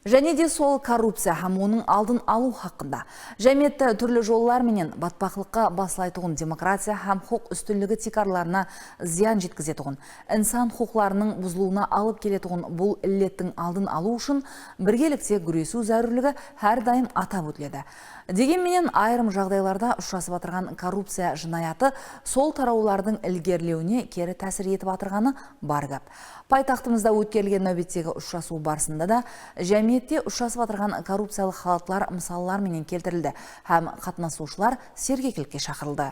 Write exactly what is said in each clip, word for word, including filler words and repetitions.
Jáne de sol korrupciya hám onıń aldın alıw haqqında. Jámiyetti túrli jollar menen batpaqlıqqa baslaytuǵın demokratiya hám huqıq ústinligi tiykarlarına zıyan jetkizetuǵın, insan huqıqlarınıń buzılıwına alıp keletuǵın bul illettiń aldın alıw ushın birgelikte gúresiw zárúrligi hár dayım atap ótiledi. Degen menen, ayırım jaǵdaylarda ushırasıp atırǵan korrupciya jınayatı sol tarawlardıń ilgerilewine keri tásir etip atırǵanı bar gáp. Paytaxtımızda ótkerilgen náwbettegi ushırasıw barısında da jámiyette ushırasıp atırǵan korrupciyalıq halatlar mısallar menen keltirildi hám qatnasıwshılar sergeklikke shaqırıldı.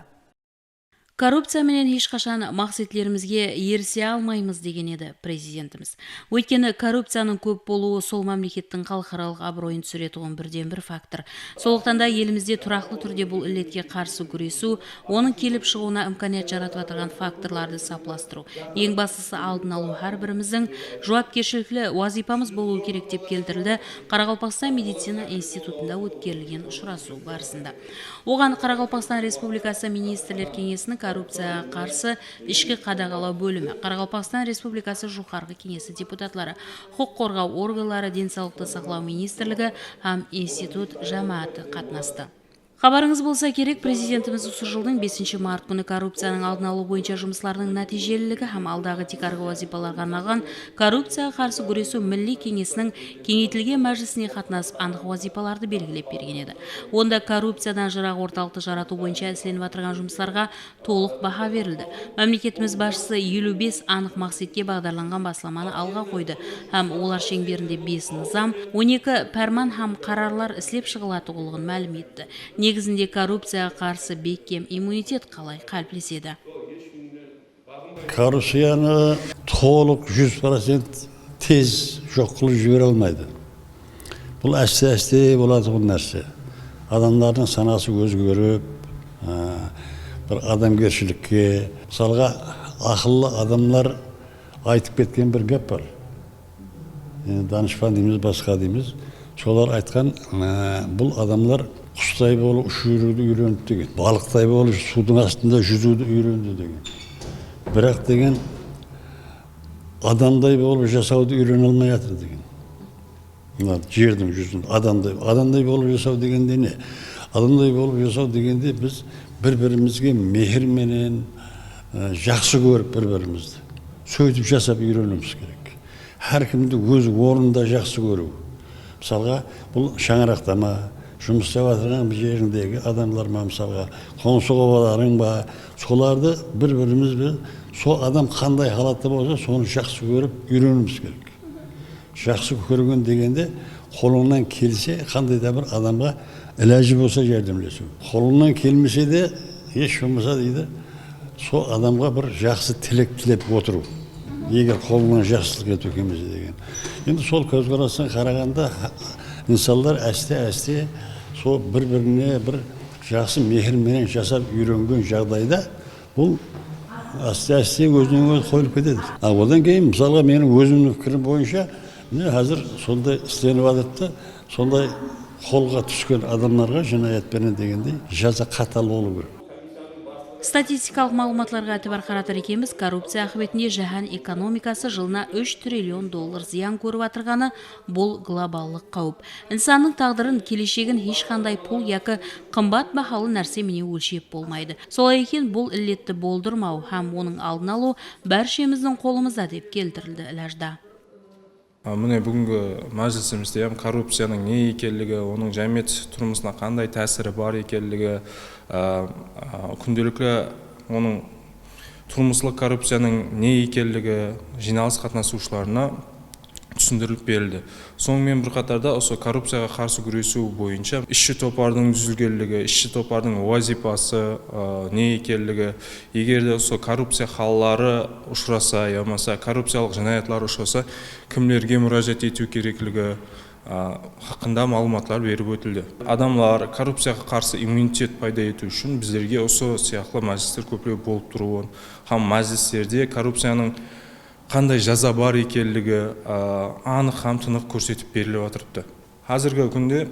Korrupciya menen hesh qashan maqsetlerimizge erise almaymız, degen edi Prezidentimiz. Óytkeni, korrupciyanıń kóp bolıwı sol mámlekettiń xalıqaralıq abıroyın túsiretuǵın birden-bir faktor. Sonlıqtan da elimizde turaqlı túrde bul illetke qarsı gúresiw, onıń kelip shıǵıwına imkaniyat jaratıp atırǵan faktorlardı saplastırıw, eń baslısı aldın alıw hár birimizdiń juwapkershilikli wazıypamız bolıwı kerek, dep keltirildi Qaraqalpaqstan medicina institutında ótkerilgen ushırasıw barısında. Oǵan Qaraqalpaqstan Respublikası Ministrler Keńesiniń korrupciyaǵa qarsı ishki qadaǵalaw bólimi, Qaraqalpaqstan Respublikası Joqarǵı Keńesi deputatları, huqıq qorǵaw organları, Densawlıqtı saqlaw ministrligi hám institut jámááti qatnastı. Xabarıńız bolsa kerek, Prezidentimiz usı jıldıń besinshi mart kúni korrupciyanıń aldın alıw boyınsha jumıslardıń nátiyjeliligi hám aldaǵı tiykarǵı wazıypalarǵa arnalǵan Korrupciyaǵa qarsı gúresiw milliy keńesiniń keńeytilgen májilisine qatnasıp, anıq wazıypalardı belgilep bergen edi. Onda korrupciyadan jıraq ortalıqtı jaratıw boyınsha islenip atırǵan jumıslarǵa tolıq baha berildi. Mámleketimiz basshısı eliw bes anıq maqsetke baǵdarlanǵan baslamanı alǵa qoydı hám olar sheńberinde bes nızam, on eki párman hám qararlar islep shıǵılatuǵınlıǵın málim etti. Negizinde korrupciyaǵa qarsı bekkem immunitet qalay qáliplesedi? Korrupciyanı tolıq júz procent tez joq qılıp jibere almaydı. Bul áste-áste bolatuǵın nárse. Adamlardıń sanası ózgerip, á, bir adamgershilikke, mısalǵa, aqıllı adamlar aytıp ketken bir gáp bar. Endi danıshpan deymiz, basqa deymiz. Solar aytqan, e, bul adamlar qustay bolıp ushıp júriwdi úyrenipti degen. Balıqtay bolıp suwdıń astında júziwdi úyrendi degen. Biraq degen adamday bolıp jasawdı úyrene almay atır degen. Mına jerdiń júzinde adamday, adamday bolıp jasaw degende ne? Adamday bolıp jasaw degende biz bir-birimizge mehir menen, e, jaqsı kórip bir-birimizdi. Sóytip jasap úyreniwimiz kerek. Hár kimdi óz ornında jaqsı kóriw. Mısalǵa, bul shańaraqta ma, jumıs islep atırǵan bir jerińdegi adamlar ma, mısalǵa, qońsı-qobalarıń ba, solardı bir-birimiz benen, sol adam qanday halatta bolsa, sonı jaqsı kórip úyreniwimiz kerek. Jaqsı kórgen degende, qolıńnan kelse, qanday da bir adamǵa ilajı bolsa járdemlesiw. Qolıńnan kelmese de, hesh bolmasa deydi, sol adamǵa bir jaqsı tilek tilep otırıw. Eger qolıńnan jaqsılıq etiw kelmese degen. Endi sol kózqarastan qaraǵanda, insanlar áste-áste sol bir-birine bir jaqsı mehir menen jasap úyrengen jaǵdayda bul áste-áste ózinen-ózi qoyılıp ketedi. A, odan keyin, mısalǵa, meniń ózimniń pikirim boyınsha, mine, házir sonday islenip atırıptı, sonday qolǵa túsken adamlarǵa jınayat penen degendey jaza qatal bolıw kerek. Statistikalıq maǵlıwmatlarǵa itibar qaratar ekenbiz, korrupciya aqıbetinde jáhán ekonomikası jılına úsh trillion dollar zıyan kórip atırǵanı, bul globallıq qáwip. Insannıń táǵdirin, keleshegin hesh qanday pul yaki qımbat bahalı nárse menen ólshep bolmaydı. Solay eken, bul illetti boldırmaw hám onıń aldın alıw bárshemizdiń qolımızda, dep keltirildi ilajda. Mine, búgingi májilisimizde hám korrupciyanıń ne ekenligi, onıń jámiyet turmısına qanday tásiri bar ekenligi, á, á, kúndelikli onıń turmıslıq korrupciyanıń ne ekenligi jıynalıs qatnasıwshılarına túsindirilip berildi. Sonıń menen bir qatarda, usı korrupciyaǵa qarsı gúresiw boyınsha isshi topardıń dúzilgenligi, isshi topardıń wazıypası, ı, ne ekenligi, eger de usı korrupciya halları ushırasa yamasa korrupciyalıq jınayatlar ushırasa, kimlerge múrájat etiw kerekligi, a, haqqında maǵlıwmatlar berip ótildi. Adamlar korrupciyaǵa qarsı immunitet payda etiw ushın bizlerge usı sıyaqlı májilisler kóplep bolıp turıwın hám májilislerde korrupciyanıń qanday jaza bar ekenligi, a, anıq hám tınıq kórsetip berilip atırıptı. Házirgi kúnde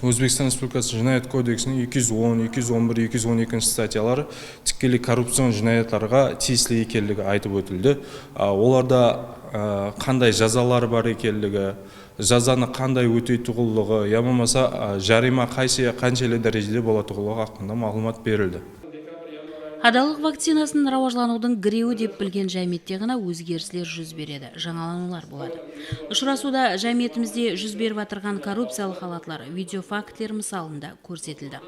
Ózbekstan Respublikası Jınayat kodeksiniń eki júz on, eki júz on bir, eki júz on ekinshi statyaları tikkeley korrupcion jınayatlarǵa tiyisli ekenligi aytıp ótildi. A, olarda, a, qanday jazalar bar ekenligi, jazanı qanday óteytuǵınlıǵı, ya bolmasa, a, jariyma qaysı, qanshelli dárejede bolatuǵınlıǵı haqqında maǵlıwmat berildi. Adallıq vakcinasın rawajlanıwdıń girewi dep bilgen jámiyette ǵana ózgerisler júz beredi, jańalanıwlar boladı. Ushırasıwda jámiyetimizde júz berip atırǵan korrupciyalıq halatlar, video faktler mısalında kórsetildi.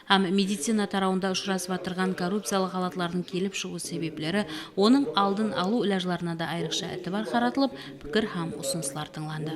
Hám medicina tarawında ushırasıp atırǵan korrupciyalıq halatlardıń kelip shıǵıw sebepleri, onıń aldın alıw ilajlarına da ayrıqsha itibar qaratılıp, pikir hám usınıslar tıńlandı.